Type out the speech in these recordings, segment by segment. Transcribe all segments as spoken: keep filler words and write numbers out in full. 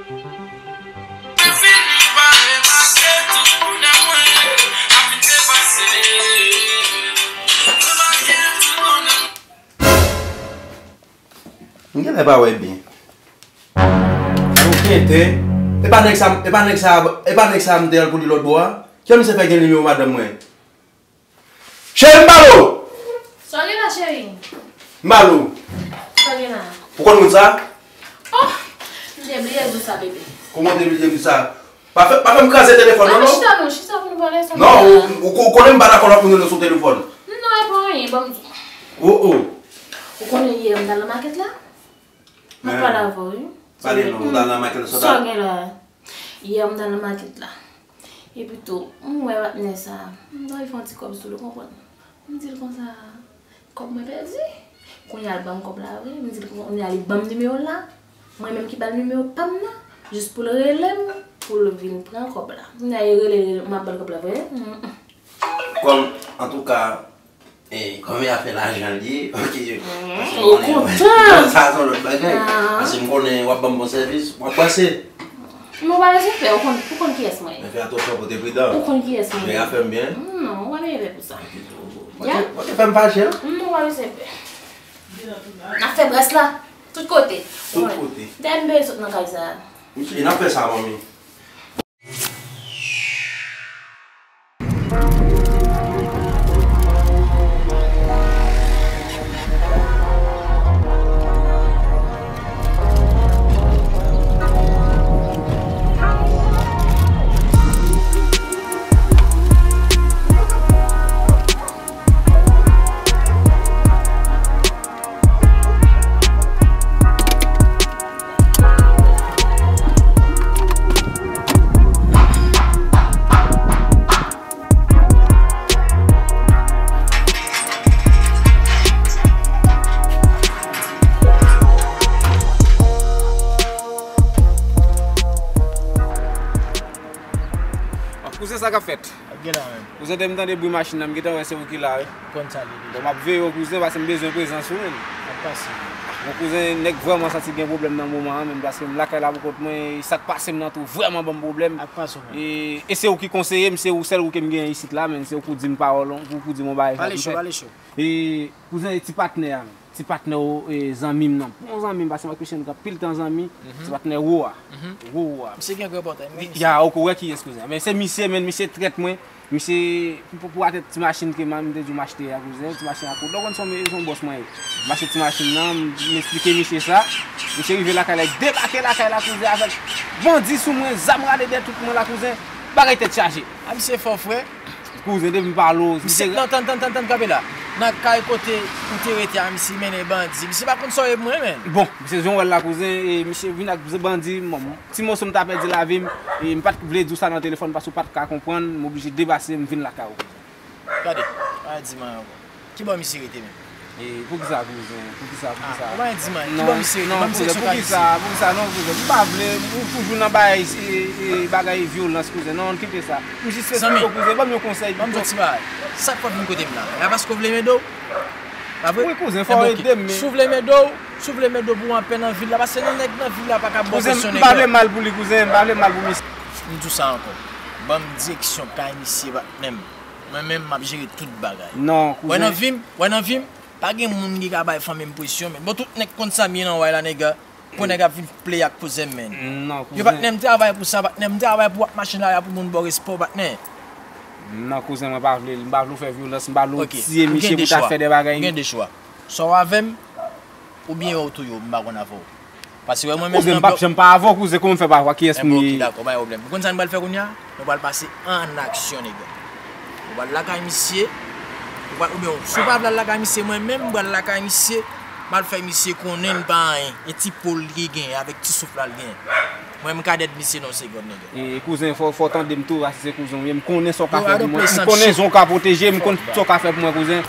M genlè pa wè byen. Ou tenten. E pa nèg sa, e pa nèg sa, e pa nèg sa m te al pou li lòt bò a? Jan misye fè gen nimewo madanm mwen? Cheri, m ba l ou! Sa w gen la, cheri? M ba l ou! Sa w gen la? Ou konn moun sa? Oh! M te bliye di w sa, bebe. Kòman w te bliye di sa? Pa fè, pa fè m kraze telefòn nan, non. Chita non, chita pou nou pale sa. Non, ou, ou, ou konnen m pa dakò lòt moun rele sou telefòn. Non, e pa anyen, ban m di. Oh, oh. Ou konnen yè m t al nan makèt la? M ap pale avè w, wi. Pale non, ou t al nan makèt la, sa w gen la? Yè m t al nan makèt la. Epi tou, m wè patnè sa, m ta anvi fè yon ti kòb sou li, w konprann. M di l konsa, kòb mwen pèdi. Kounye a l ban m kòb la vre. M di l kounye a li ban m nimewo l la. Mwen menm ki ba l nimewo pa m nan, jis pou l rele m, pou l vin pran kòb la. Kounye a li rele, rele, m ap ba l kòb la vre. Mm, mm. Kòm, antouka, e, kòm e afè lajan l ye, oke. Paske m konnen, sa se yon lòt bagay. Paske m konnen w ap ban m bon sèvis, m ap panse. Men w pa bezwen pè, ou konn, ou konn kiyès mwen ye. Men fè atansyon, pote pridan. Ou konn kiyès mwen ye. Jere afè m byen. Non, ou pa bezwen pè pou sa. Pote, pote fè m fache, non? Non, ou pa bezwen pè. N ap fè brès la, tout kote. Tout kote. Dayè m bezwen sot nan kay sa. E n ap fè sa, manmi. Kouzen, sa k ap fèt? Ap gen la menm. Kouzen, depi m tande bri machin nan, m gentan wè se ou ki la, wi. Konn sa li ye. Bon, m ap veye w, kouzen, paske m bezwen prezans ou, menn. Ap pase. Bon, kouzen, nèg vrèman santi gen pwoblèm nan moman an, menn, paske m lakay la pou kont mwen, e sa k pase m nan tou vrèman ban m pwoblèm. Ap pase, menn. E, e se ou ki konseye m, se ou, sèl ou ke m genyen isit la, menn, se ou pou di m pawòl, ou pou di m yon bagay. Pale cho, pale cho. E, kouzen, e ti patnè a, menn. Ti patnè w, e, zanmi m nan. Bon zanmi m, paske m ak misye nou gen anpil tan zanmi. Ti patnè wo a. Wo, wo a. Misye gen gwo pòtay, men misye. Ya, ou wè kiyès, kouzen. Men se misye, menn, misye trèt mwen. Misye, pou, pou, pou atè ti machin ke m, m te di w m achte a, kouzen, ti machin a koudò, konn se yon, se yon bòs mwen ye. M achte ti machin nan, m, m esplike misye sa. Misye rive lakay la, li debake lakay la, kouzen, avèk bandi sou mwen, zam rale dèyè tout mwen la, kouzen. Bagay tèt chaje. A, misye fò, frè. Kouzen, depi m pale w, misye. Non, tann, tann, tann, tann, kanpe la. Nan kay kote ou te rete a, misye mennen bandi. Misye pa konn sa w ye pou mwen, menn. Bon, misye jan w wè l la, kouzen, e misye vin ak bandi, bon, ti moso m ta pèdi lavi m, e m pa t vle di w sa nan telefòn paske w pa t ka konprann, m oblije debase, m vin lakay ou. Gade, pa di m anyen ankò. Ki bò misye rete menm? E poukisa, kouzen? Poukisa, poukisa? Ah, ou pa di m anyen. Ki bò misye rete? Ban m direksyon kay misye. Poukisa, poukisa, non, kouzen. M pa vle, ou toujou nan bagay, e, e, bagay vyolans, kouzen. Non, kite sa. M jis esplike w, kouzen, ban m yon konsèy pito. Ban m di w ti bagay. Sa k fè w vin kote m la? E a paske w vle m ede w? Pa vre? Wi, kouzen, fò w ede m, men. Si w vle m ede w, si w vle m ede w pou w anpè nan vil la, paske nan nèg nan vil la pa ka ba w presyon nèg yo. Kouzen, m pa vle mal pou li, kouzen, m pa vle mal pou misye. M di w sa ankò. Ban m direksyon kay misye, patnè m. Mwen menm, m ap jere tout bagay. Non, kouzen. Wè nan vi m, wè nan vi m, pa gen moun ki ka bay fanmi m presyon, men. Bon, tout nèg konn sa m ye nan way la, nèg. Pou nèg ap vin play ak kouzen m, men. Non, kouzen. Yo, patnè, m travay pou sa, patnè. M travay pou w ap mache nan lari a pou moun ba w respè w, patnè. Non, kouzen, mwen pa vle, m pa vle w fè vyolans, m pa vle w tiye misye pou ta fè de bagay. Ok, m gen de chwa. M gen de chwa. Swa w avè m, oubyen yo touye w, m pa konn avè w. Paske wè mwen menm nan blo- Kouzen, m p ap janm pa avè w, kouzen, kòman m fè pa avè w? Kiyès m ye? Enben, ok, dakò, pa gen pwoblèm. Ou konn sa n pral fè kounye a? Nou pral pase an aksyon, nèg. Ou pral lakay misye, ou pral, oubyen, si w pa vle al lakay misye, mwen menm, m pral lakay misye, m al fè misye konnen l pa anyen. E ti po l li genyen, avèk ti souf la l genyen. Mwen, m ka dèd misye nan yon segonn, nèg. E, kouzen, fò, fò w tande m tou, rasis se kouzen w ye. M konnen sa w ka fè pou mwen. M konnen jan w ka pwoteje m, m konn sa w ka fè pou mwen, kouzen.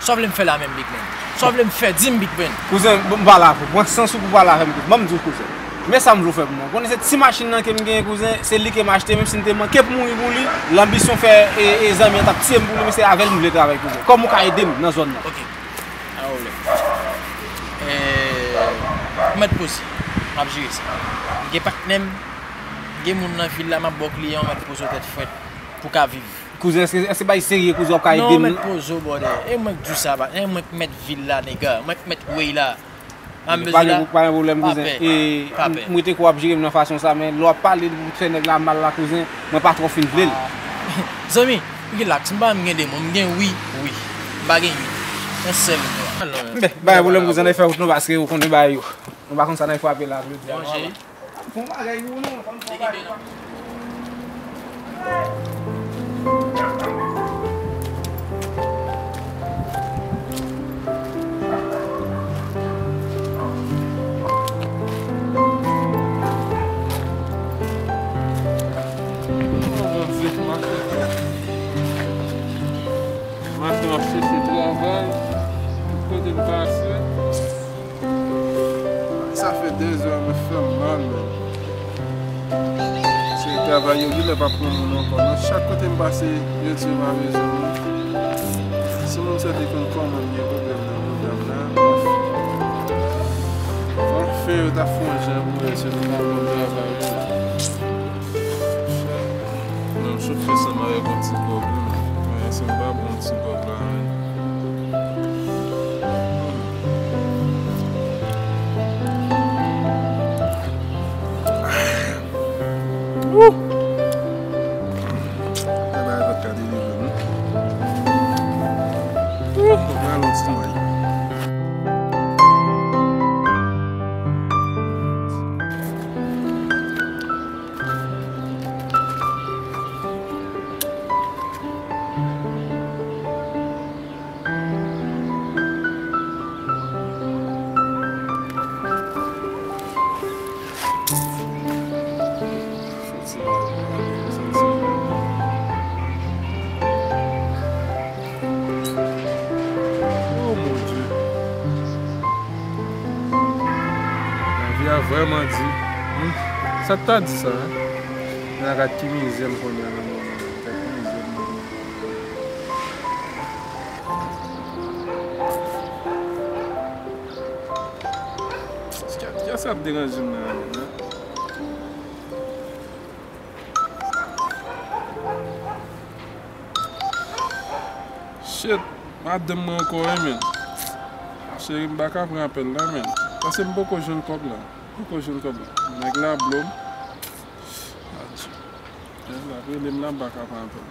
Sa w vle m fè la menm, Big Man? Sa w vle m fè? Di m, Big Man. Kouzen, bon, m pale avè w. Pran sans ou pou pale avè m, kouzen. Ban m di w, kouzen. Men sa m vle w fè pou mwen. Konnen se ti machin nan ke m genyen, kouzen, se li ke m achte, menm si m te manke pou mouri pou li, lanbisyon fè, e, e, zanmi an t ap tiye m pou li, men se avè l m vle travay, kouzen. Kòman w ka ede m nan zòn nan? Ok. Pa pwoblèm. Eh, ou mèt poze. M ap jere sa. M gen patnè m, m gen moun nan vil la, m ap ba w kliyan, w mèt poze w tèt frèt pou w ka viv. Kouzen, èske, èske bay serye, kouzen, w ap ka ede m? Non, mèt poze w, brother. E mwen k di w sa, patnè. E mwen k mèt vil la, nèga. Mwen k mèt way la. An bezwen la. Pa gen pwoblèm, kouzen. E m rete kou w ap jere m nan fason sa, men lè w ap pale pou fè nèg la mal la, kouzen, mwen pa twò fin vle l. Zanmi, relax, m pa menm gen de mo, m gen wi, wi. M pa gen wi. Yon sèl wi. Alò, men, pa gen pwoblèm, kouzen, n ap fè wout nou, paske ou konnen bagay yo. Nou pa konn sa n ap frape la, jodi a. Bon bagay pou nou, fò n fè yon bagay. Maten m ap chèche travay, tout kote m pase. Sa fè dèzè mwen fè m mal, men. Se travay yo genlè pa pran moun ankò, non. Chak kote m pase, yo di yo pa bezwen moun. Si moun sa te konn kòman m gen pwoblèm nan bouda m la, anfen, yo ta fè yon jan pou wè si nou pa ban m travay, wi. Non, m chofe sanm avèk yon ti gòg, wi, men. Men, si m pa pran ti gòg la, men. Wouh! Bagay pa t ka delivre, non. Wouh! Fòk mwen al yon ti nwa. Oh mon Dieu. Lavi a vrèman di. Hmm. Sa t ta di sa, hein? Men gad ki mizè m konnen an nan moman an. Gad ki mizè m konnen. Kiyès k ap deranje m nan, hein? Shit, madanm mwen ankò, wi, men. Cheri, m pa ka pran apèl la, men. Paske m poko jwenn kòb la. M poko jwenn kòb la. Nèg la blo m. Adje. Nèg la rele m la, m pa ka pran apèl.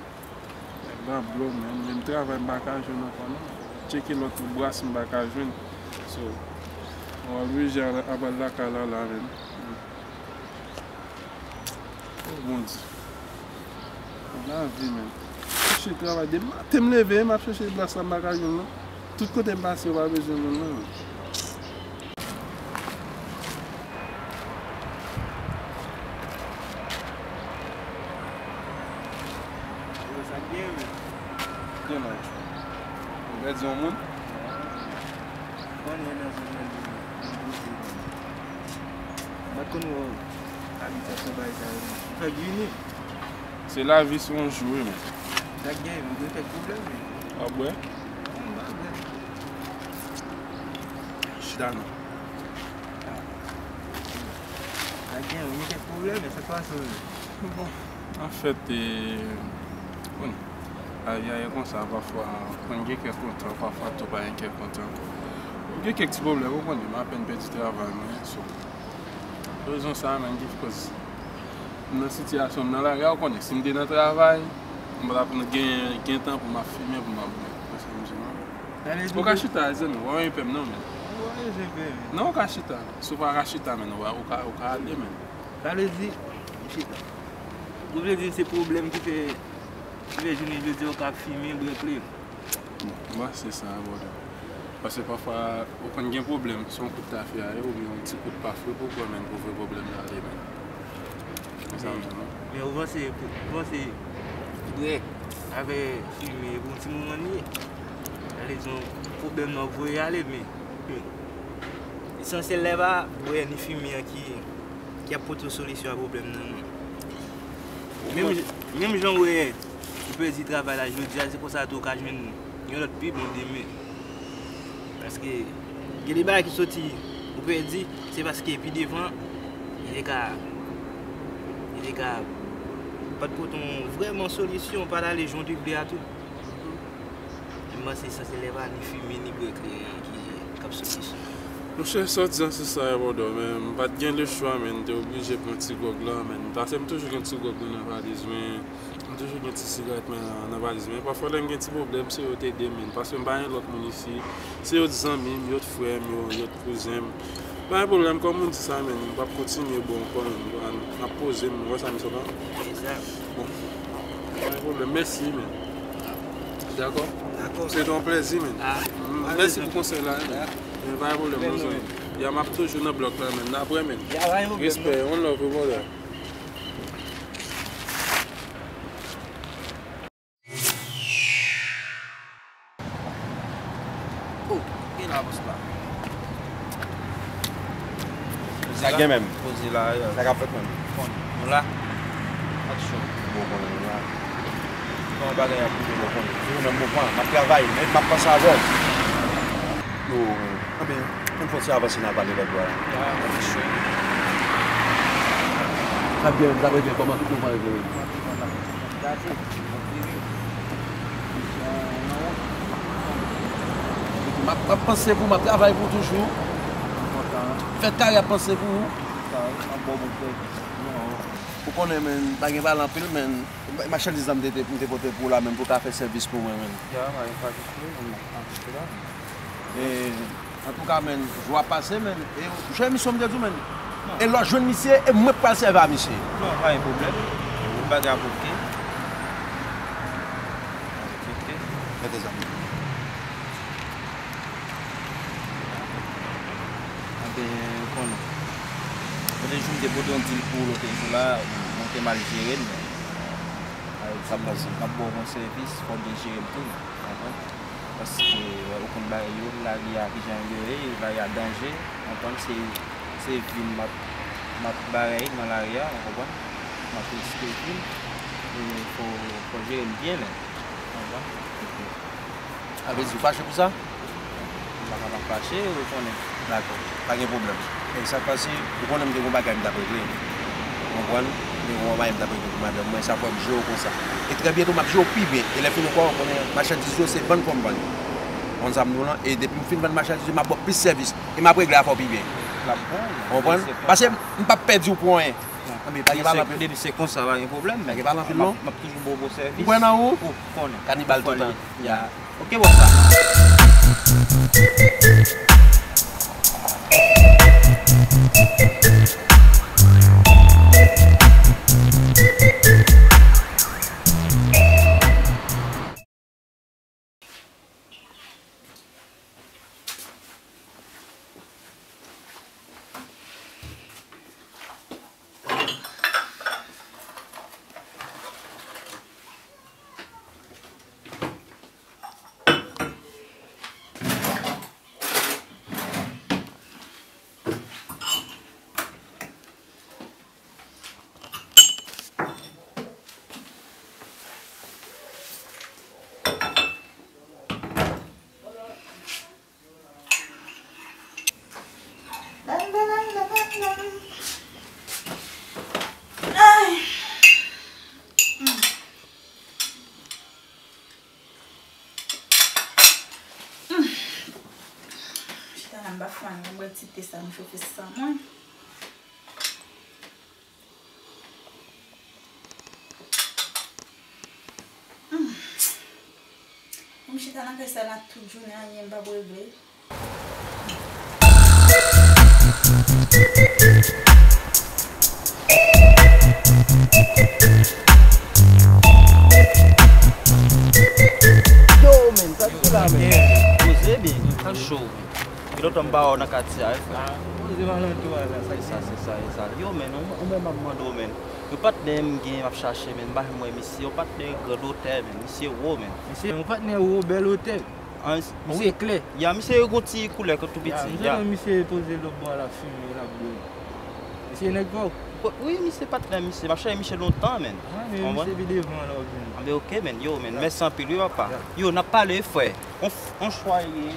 Nèg la blo m, men. Menm travay m pa ka jwenn ankò, non. Tcheke lòt bras m pa ka jwenn. So, mwen oblije al, al lakay la, la, men. Oh, Bondye. Nan lavi, men. Chèche travay. Depi maten m leve, m ap chèche bras la, m pa ka jwenn, non. Tout kote m pase, yo pa bezwen moun, non. Yo, sa k gen, men? Gen lòt. Ou pèdi yon moun? Konnen nan zòn nan li, nan kote li. M pa t konn wè w abitye ap fè bagay sa yo, non. M fèk vini. Se lavi, se yon jou, wi, men. Sa k gen, m gen kèk pwoblèm, men. W ap bwè? M pa bwè. Chita, non. Sa k gen, m gen kèk pwoblèm, men sa k pase, men. Bon, anfèt, e, bon, lavi a ye konsa, pafwa, konn gen kè kontan, pafwa tou pa gen kè kontan. M gen kèk ti pwoblèm, ou konnen, m apèn pèdi travay mwen, so, rezon sa a menm ki koz m nan sitiyasyon m nan lari a, ou konnen, si m te nan travay, m pa t ap gen, gen tan pou m ap fimen, pou m ap bwè. Ou konprann sa m di, non? Ou ka chita, zanmi, ou pa bezwen pè m, non, men. Ou pa bezwen pè, men. Non, ou ka chita. Si w pa ka chita, men, ou ka, ou ka, ou ka ale, men. Sa vle di, m chita. Ou vle di se pwoblèm ki fè, ki fè jounen jodi a ou ka fimen, bwè kleren? Bon, m panse sa, brother. Paske pafwa, ou konn gen pwoblèm, se yon kout tafya ye, oubyen yon ti kout pafre pou w kwè, men, pou vre pwoblèm nan ale, men. Se sa m di, non? Men ou panse, ou panse bwè avè fimen, e pou yon ti moman li ye. Sa vle di yon pwoblèm nan voye ale, men, hmm. Esansyèl la, e pa bwè ni fimen an ki, ki ap pote w solisyon a pwoblèm nan, non. Menm, menm jan w wè, ou pèdi travay la jodi a, se konsa tou ou ka jwenn yon lòt pi bon demen. Paske gen de bagay ki soti, ou pèdi, se paske pi devan, Li te ka, li te ka pa t pote yon vrèman solisyon, pa t ale jan w te vle a tou. M panse sa se lè pa ni fimen ni bwè kleren ki, k ap soti sou. Monchè, sa w di an se sa, e bon, men m pa t gen lechwa, men m te oblije pran ti gwòg la, men paske m toujou gen ti gwòg mwen nan valiz mwen. M toujou gen ti sigarèt mwen nan, nan valiz mwen. Pafwa lè m gen ti pwoblèm, se yo t ede m, men paske m pa gen lòt moun isi. Se yo t zanmi m, yo t frè m, yo, yo t kouzen m. Pa gen pwoblèm, kòm moun di sa, men m p ap kontinye bwè ankò, men m ap poze m, m wè sa misye pa. Bon, pa gen pwoblèm, mèsi, men. Dakò? Dakò. Se te yon plèzi, men. Ah, mèsi pou konsèy la, men. Men pa gen pwoblèm, non, zanmi. Ya, m ap toujou nan blòk la, men. N ap wè, men. Ya, pa gen pwoblèm, non. Respè, one love, brother. Oh, gen la, bòs la. Sa gen menm. Poze la, yo. Sa k ap fèt menm. Konn. Nou la. Aksyon. Bon, konnen nou la. Bon, bagay ap boule, bon, konnen. Se ou menm mouvman. M ap travay, men m ap panse avè w. Yo, men, anben, ann fè yon ti avanse nan pale lòt bò a. Ya, aksyon. Sa byen, sa byen, kòman tout mouvman yo vle? M ap, m ap panse pou ou, m ap travay pou ou toujou. Fè kari ap panse pou ou. Ou konnen, men, pa gen pale anpil, men, machandiz la m te, te, m te pote pou ou la, men, pou w ka fè sèvis pou mwen, men. Ya, pa gen pa sou, men, m ap panse la. E, antouka, men, jou ap pase, men, e, jan emisyon m te di w, men, e lè w jwenn misye, e mwen k pral sèvi a misye. Non, pa gen pwoblèm. Tout bagay ap oke. Oke, oke. Mete zam. Anben, ou konnen. Lòt jou, m te pote yon dil pou ou lòt jou la, mwen te mal jere l, men, sa pase. M ap ba w bon sèvis, fò w byen jere l tou, ou konprann? Paske, ou konn bagay yo, lari a kijan yo ye, lari a danje, ou konprann, se, se vi m m ap, m ap bay nan lari a, ou konprann, m ap riske vi m, e fò, fò jere m byen, men, ou konprann? Sa vle di ou fache pou sa? M pa ka pa fache, ou konnen. Dakò. Pa gen pwoblèm. E sa k pase, ou konnen m te gon bagay m t ap regle. Ou konprann? M te gon bagay m t ap regle pou madanm mwen, sa fè m jwe w konsa. E trè byento, m ap jwe w pi byen. E lè fini ankò, ou konnen machandiz yo, se vann fò m vann. Ou konn sa m di w lan? E depi m fin vann machandiz yo, m ap ba w plis sèvis. E m ap regle afè w pi byen. L ap bon. Ou konprann? Paske m p ap pèdi w pou anyen. Anben, pa gen pale anpil. Depi se konsa, pa gen pwoblèm, men. Pa gen pale anpil, non? M ap, m ap toujou ba w bon sèvis. Ou kwè nan ou? Ou konnen. Kanibal toutan. Ya. Oke, bòs la. Ay. Chita la, m pa fè anyen, m bwè ti te sa, m chofe san mwen. Hmm. M chita nan kay sa la tout jounen, anyen m p ap regle. Yo, men, sa k sou la, men? Poze byen, sa cho. Gen lontan m pa wè w nan katye a, wi, frè. Ah, poze m alantou a la, sa. Se sa, se sa, se sa. Yo, men, ou, ou menm m ap mande w, men. Yon patnè m gen, m ap chache, men, m pa janm wè misye. Yon patnè grandotè, men. Misye wo, men. Misye, yon patnè wo, bèl otè. An, misye klè. Ya, misye gon ti koulè tou piti. Ya, misye, ya. Misye poze lòt bò a, l ap fimen, l ap bwè. Misye nèg pa w? Wi, misye patnè, misye. M ap chache misye lontan, men. Ah, men misye pi devan la w jwenn. Ah, men oke, men. Yo, men. Ya. Mèsi anpil, wi, papa. Ya. Yo, n ap pale, wi, frè. On, on chwaye.